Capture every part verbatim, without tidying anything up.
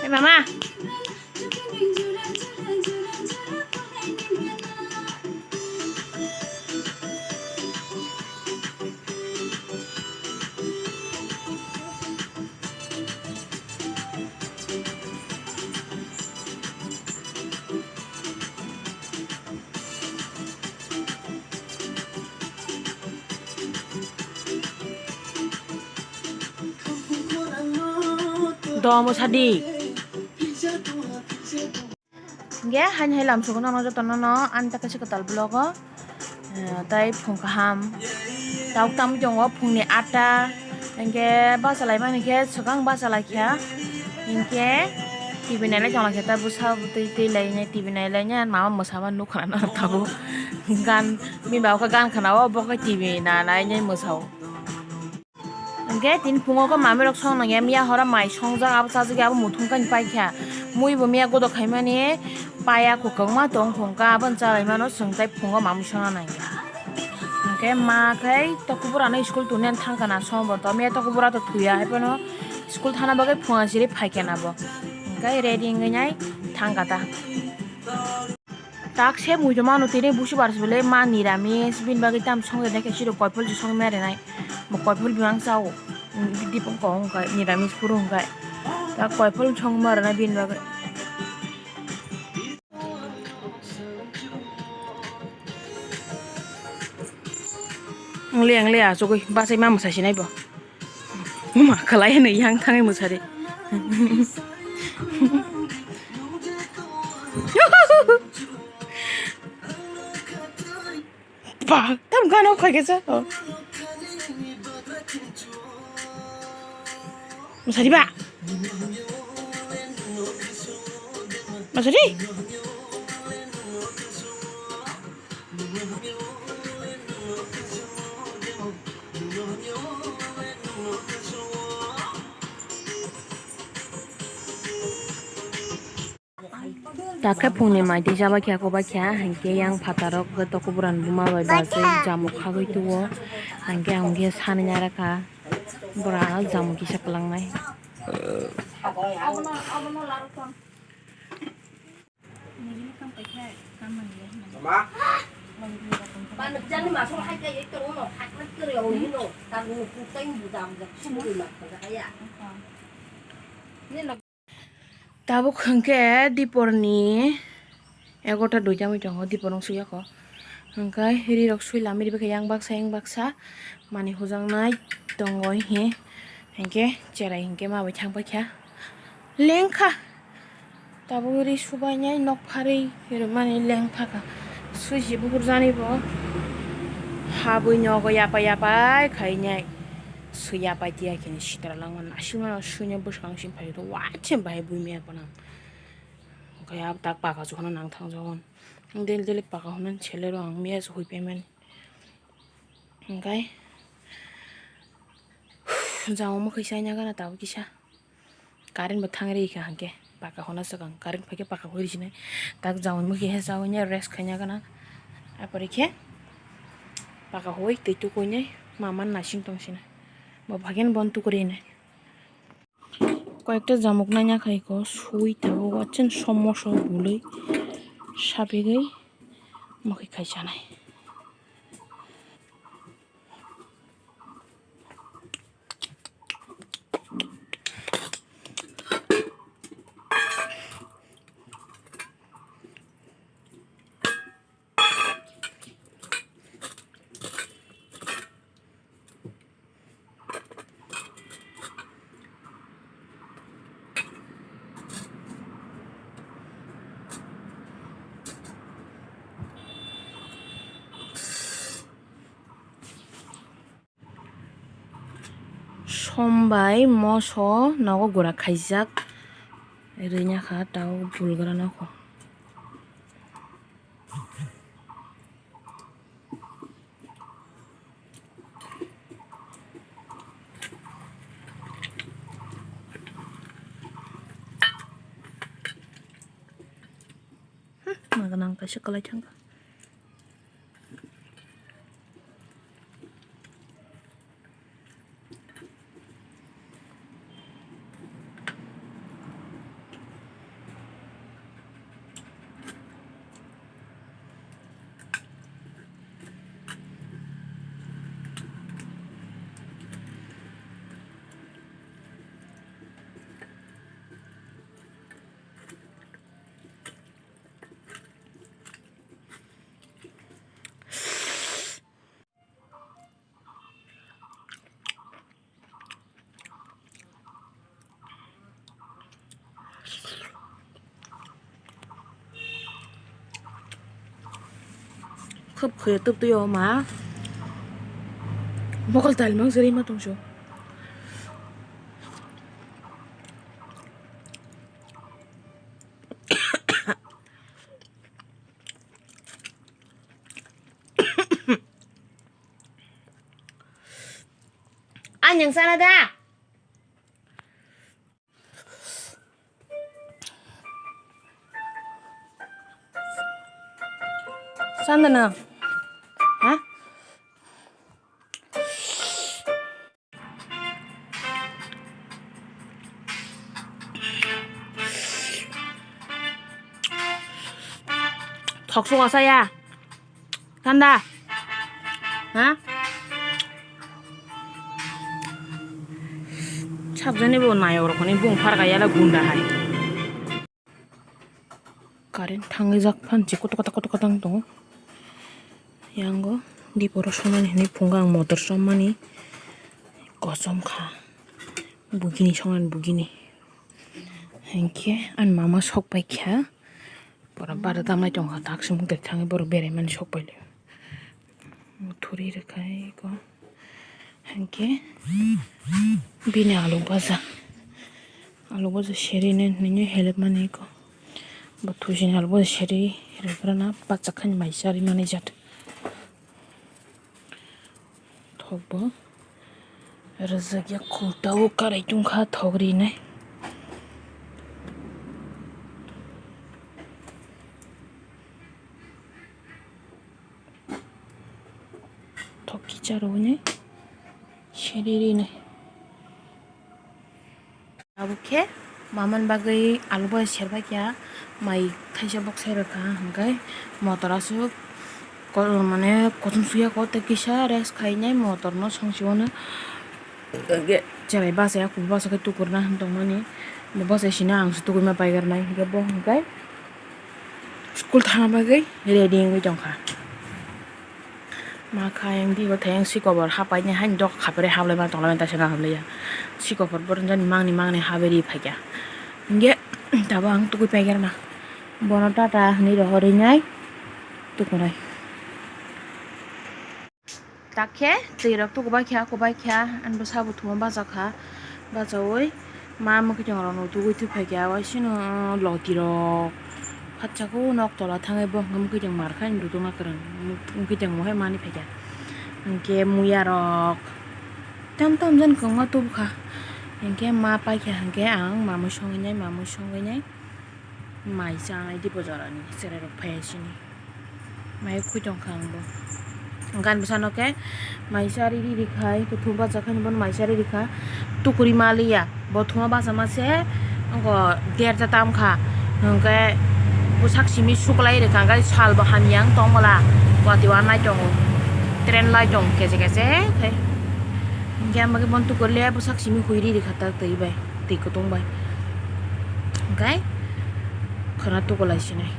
Mama. Domo sadi. Hingke haini hai lamsogo nono jotono no ani ta kaisa kwtal vlog o, eh, tai phung kaham. Tabuk tamo tongo phungni atta, hingke bachalaimani khe swkang bachalaikha, hingke T V nailai tonglaikha ta bwsa twi twi lainai T V nailainai mama mwsama nukha nang tabuk gan bini baba khe gan khana o bo khe T V nanainai mwsao. Hingke tini phungo khe mamirok song nangya, miya horo mai songjak, abo chajagwi abo muthungkani paikha. Muibo miya godo khaimani paya kwkangma tong phungkha, aboni chalaimano chwng tai phungo mamwi songna nangya. Hingke ma khe tokhuburano school tuni thangkha na somboto, miya tokhubura to thuya, haiphano school thana bagwi phunga siri phaikha nabo. Hingke ready wngwi nai thangkha ta. Tak se muitu mano tini busi bar sibole ma niramis bini bagwi tam song rwnai khe siro koiphol si song ma rwnai. Bo koiphol bimang chao. Dipong kong hwnkhai niramis phuru hwnkhai. Tak koiphol song ma rwnai bini bagwi. Ang le ang le achugwi bachai ma mwsai sinai bo. Ma khalai hwnwi yang thangwi mwsari. Ba, tam gana khai kesa. Mwsari ba. Mwsari. Takhe phungni mai twi chabaikha, kobaikha, hinkhe yang phatarok tokhuburan buma bai bachai jamuk khagwi tuo, hinkhe ang khe sanina rakha, bora jamuk kisa kwlangnai. Tabuk hwnkhe diporni egarota duita wngwi tongo, dipor wng suyakho. Hwnkhe rirok sui lamwi ribakha yang baksa yang baksa manwi hujaknai tongo hinkhe, hinkhe cherai hinkhe ma bai thang paikha lengkha. Tabuk ri subainai nok pharwi rwmani lengphakha. Swisi buphurjani bo habwi nogo yapai yapai khainai. Swi yapai tiya khini sitra langmani aswk mano swino bwskang simi phai waise bahai buimaya gwnang. Hwnkhe abo tak paka chuhano nang thangjago. Daily daily paka hwnwi selero ang miya se hui paimani. Hwnkhe jao mwkhwi saina gana tabuk kisa. Current bo thang ri kha hwnkhe paka hona swkang current phaikhe paka hoi risinai tak jao mwkhwi he jao rest khaina gana apore khe paka hoi twi tukuinai mama nasing tongsinai bo phaikhe bon tukurinai. Koyekta jamuk nanya khaiko sui tabuk wachen somoso bului sapigwi mwkhwi khaisanai. Som bai moso nogo gura khaijak rwnya kha tao bulgra nokho. Maganang kaisa kwlai thangkha. Khap khaya tub tuyo ma. Bokol tal mang seri ma tongso. Anyang sana da. Sandana. Ha? Thok suka saya. Thanda. Ha? Sabjani bo nayok rok ni bung phar kaya la gunda hai. Current thangwi jak phan si koto koto koto koto wng tongo. Yango diporo somani hinwi phungo ang motor somani kosom kha. Bugini songnani bugini. Hinkhe ani mama sok pai kha. Pora bara damlai tongkha, tak se mungtwi thangwi borok beraimani sok pailai. Muthuri rwkha eko. Hinkhe bini alu baja. Alu baja seri nini help mani eko. Bo thujini alu baja seri rwgrana bachakha mai chari mani jat. Thok bo rwjak ya, khulta o karai tongkha thok rinai. Thok kicha rwui nai seri rinai. Abo khe mamani bagwi alu bai serbai kha, mai thaisa bok sai rwkha, hwnkhe motor aswk ko-, mane kosom suyakho tei kisa rest khainai motorno songchiono. Hwnkhe cherai bachai, kubui bachai khe tukurna hinwi tongmani, bo bachai sina ang se tukurma paigarnai, hwnkhe bo hwnkhe school thangna bagwi ready wngwi tongkha. Ma kha ayang di, bo thayang sikobor hapaini haino dok khapere hablai ma tonglai ma taisa na hablaiya. Sikobor bo jani mangni mangni haberi phaikha. Hingke tabuk ang tugui paigerna. Bono tata hinui rohorwi nai tukunai. Takhe twi rok tukubai kha, kubai kha, ani bwsa bo thuma bachakha, bachaui. Ma mwkhwtwng rokno tugui twi phaikha, waisino loti rok phatsago nok tola thangwi bo hwnkhe mwkhwtwng mar kha, ani duduk na kwrwng mwkhwtwng bo hai mani phaikha. Hinkhe muya rok tam tam jani kwbangma tubukha. Hinkhe ma paikha hinkhe ang mamui songwi nai, mamui songwi nai. Mai chanai di bo jorani cherai rok phai sini. Mai khwi tong kha ang bo. Gan bwsano khe mai chari ri ri khai, kuthum bachak khai bono mai chari ri kha. Tukuri ma liya, bo thuma bachama se, ongo der ta tam kha. Hwnkhe bwsak simi suklai ri kha, hwnkhe sal bo hamya wng tong bwla. Watwi wanai tongo. Train lai tong kese kese khai. Hwnkhe ang bagwi bono tukuri liya, bwsak simi hui ri ri kha ta twi bai. Twi kutung bai. Hwnkhe khwna tukulai sinai.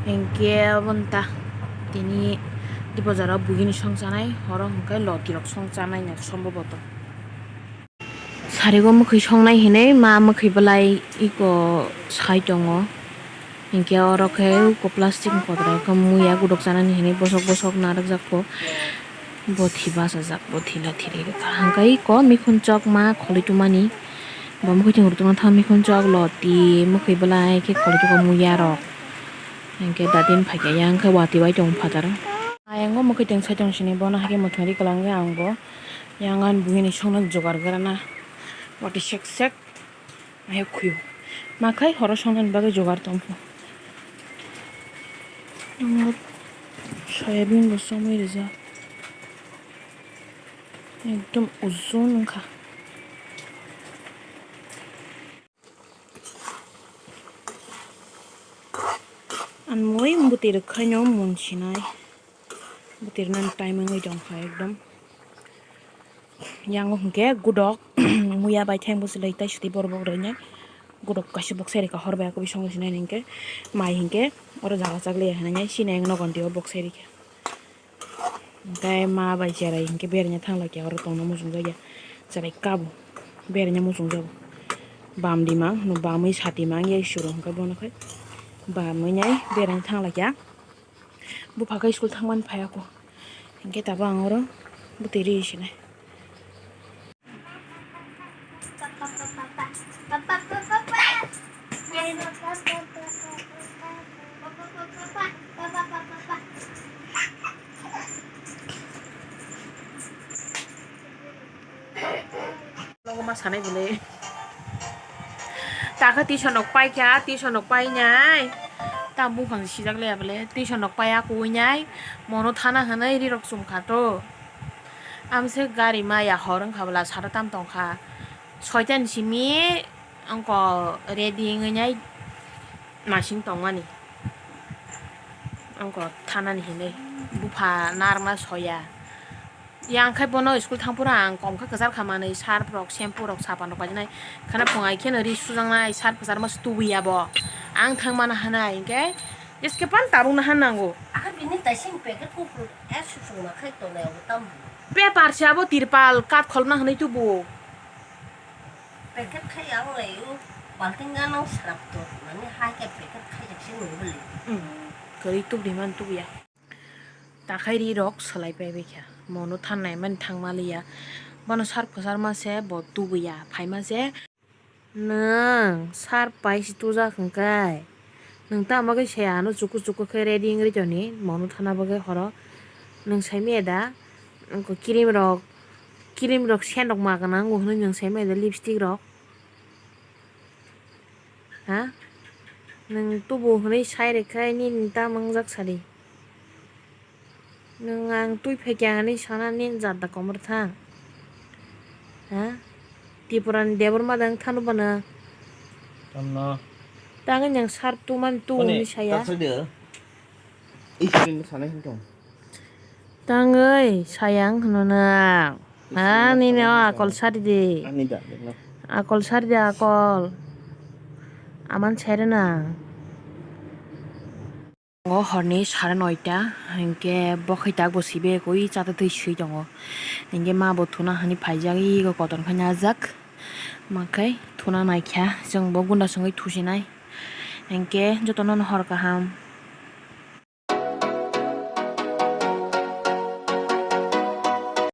Hinkhe aboni ta tini di bojaro bugini song chanai, horo hwnkhe loti rok song chanai na somboboto. Sarigo mwkhwi songnai hinui ma mwkhwi bwlai iko sai tongo. Hinkhe oro khe uko plastic ni kotora khe muya gudok chanani hinui bosok bosok narwkjak kho. Bothi bachajak, bothi lathi ri rwkha. Hwnkhe iko mikhun chok ma kholi tongmani. Bo mwkhwi tong rwtongma tha mikhun chok loti mwkhwi bwlai khe kholi tongkha muya rok. Hinkhe dadin phaikha yang khe watwi bai tongo phataro. Ayang o mwkhwi tong sai tong sini bono haikhe mwthangri kwlangwi ang bo yang ani buini songno jugar gana watwi sek sek. Ayok khuyo. Ma khai horo songnani bagwi jugar tongpho. Soyabin bo somoi rijak. Ekdom ujun wngkha. Ang mui bwtwi rwkhaino mun sinai. Bwtwi rwnani time wngwi tongkha ekdom. Yango hwnkhe gudok muya bai thang bwswlwi tei swtwi borok borok rwnai. Gudok kaisa bok sai rwkha hor bai kubui songwi sinai hwnkhe mai hwnkhe oro jaga chak liya hinwi sinai ang nogon twi o bok sai rwkha. Hwnkhe ma bai cherai hwnkhe beraina thang lai kha oro tongna muchung jakya. Cherai kabo beraina muchung jago. Bam di mang hwno bamwi sati mang ya isuro hwnkhe bono khai bamwi nai beraina thang lai kha. Bupha khe school thangmani phaiya kho. Hinkhe tabuk ang oro bwtwi ri sinai. Logo ma sanai bole. Takha tuition rok paikha, tuition rok painai. Ta buphang sijak le bole, tuition rok paiya kuinai. Mono thana hwnwi ri rok chum kha to. Amse gari maya hor wngkha bwla sara tam tongkha. Soita ni simi wngkha ready wngwi nai masing tongmani. Wngkha thanani hinwi bupha narwkna soya. Yang khai bono school thang phuru ang kom khe kwchar kha manwi, surf rok, shampoo rok, sapan rok painai. Khana phung ai kheno ri sujaknai, surf kwchar ma se tubuya bo. Ang thang mana hwnwi hinkhe jeske pan tabuk na han nango. Akhe bini taising packet kuphur, eh, susung ma khai tongnai abo tam. Paper se abo tirpal, kat kholna hwnwi tubu. Packet khai ang lai o, balting ganang srap to, mani hai khe packet khai jak se nung bwlwi. Hmm, kwrwi tubri man tubuya. Takhai ri rok swlai pai bai kha. Mono than nai mani thang ma liya. Bono surf kwchar ma se bo tubuya, phai ma se. Nwng surf pai se tujak hwn kai. Nwng tamo khe se ano chuku chuku khe ready wngwi toni, mono thana bagwi horo. Nwng sai manya da, wngkha cream rok, cream rok, scent rok ma gwnang, o hwnwi nwng sai manya da, lipstick rok. Ha? Nwng tubu hwnwi sai rwkha, nini tamo wngjak sadi. Nwng ang twi phaikha hwnwi sana nini jat da komor thang. Ha? Tripura ni Debbarma da wng thano bana. Tamno. Tangwi nwng sar tu man tu Mani, hwnwi saya. Taksai de. Isi ni sanai hwn tong. Tangwi saya wng hwno nang. Ha, nini o akol sari di. Ani da, dekno. Akol sari di akol. Aman sere nang. Tongo horni sare noita, hinkhe bokhai tak bo sibe koi chata twi swi tongo. Hinkhe ma bo thuna hani phaijak, ego kotor khai najak. Makhai thuna naikha, chwng bo gunda songwi thusinai. Hinkhe jotono no hor kaham,